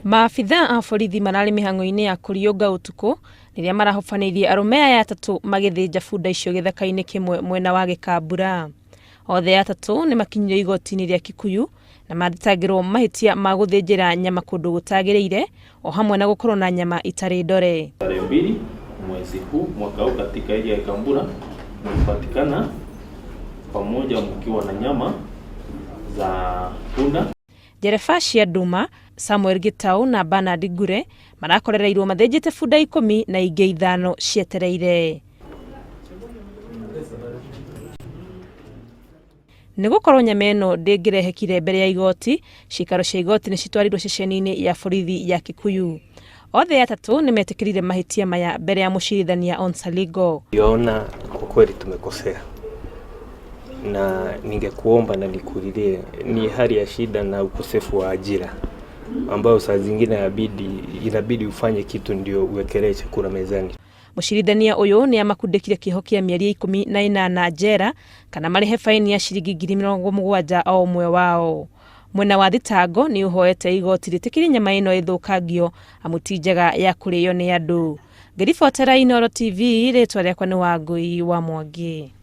Maabithaa a borithi mararĩ mĩhang'o-inĩ ya kũriũnga ũtukũ rĩrĩa marahobanĩirie arũme aya atatũ magĩthĩnja bunda icio gĩthaka-inĩ kĩmwe mwena wa Gĩkambura. Othe atatũ nĩ makinyirio igoti-inĩ rĩa Kikuyu na mathitangĩrwo mahĩtia ma gũthĩnjĩra nyama kũndũ gũtagĩrĩire o hamwe na gũkorwo na nyama itarĩ ndore. Tarehe 2 mwezi huu mwaka huu katika area ya Kambura mlipatikana pamoja mkiwa na nyama za punda. Njereba cia Nduma, Samuel Gitau na Bernard Ngure marakorereirwo mathĩnjĩte bunda 10 na ingĩ 5 cietereire. Nĩ gũkorwo nyama ĩno ndĩngĩrehekire mbere ya igoti, ciikaro cia igoti nĩ citwarirwo ceceni-inĩ ya borithi ya Kikuyu. Othe atatũ nĩ metĩkĩrire mahĩtia maya mbere ya mũcirithania Onsaligo. Yaona kwa kweli tumekosea, na ningekuomba na nikulilie, ni hali ya shida na ukosefu wa ajira ambayo saa zingine inabidi ufanye kitu ndio uwekelee chakula mezani. Mũcirithania ũyũ nĩ amakundĩkire kĩoho kĩa mĩeri 18 njera kana marĩhe faini ya ciringi 70,000 o ũmwe wao. Mwena wa thitango nĩ ũhoete igoti rĩtĩkĩrie nyama ĩno ĩthũkangio amu ti njega ya kũrĩo nĩ andũ. Ngĩribotera Inooro TV, rĩtwa rĩakwa nĩ Wangũi wa Mwangi.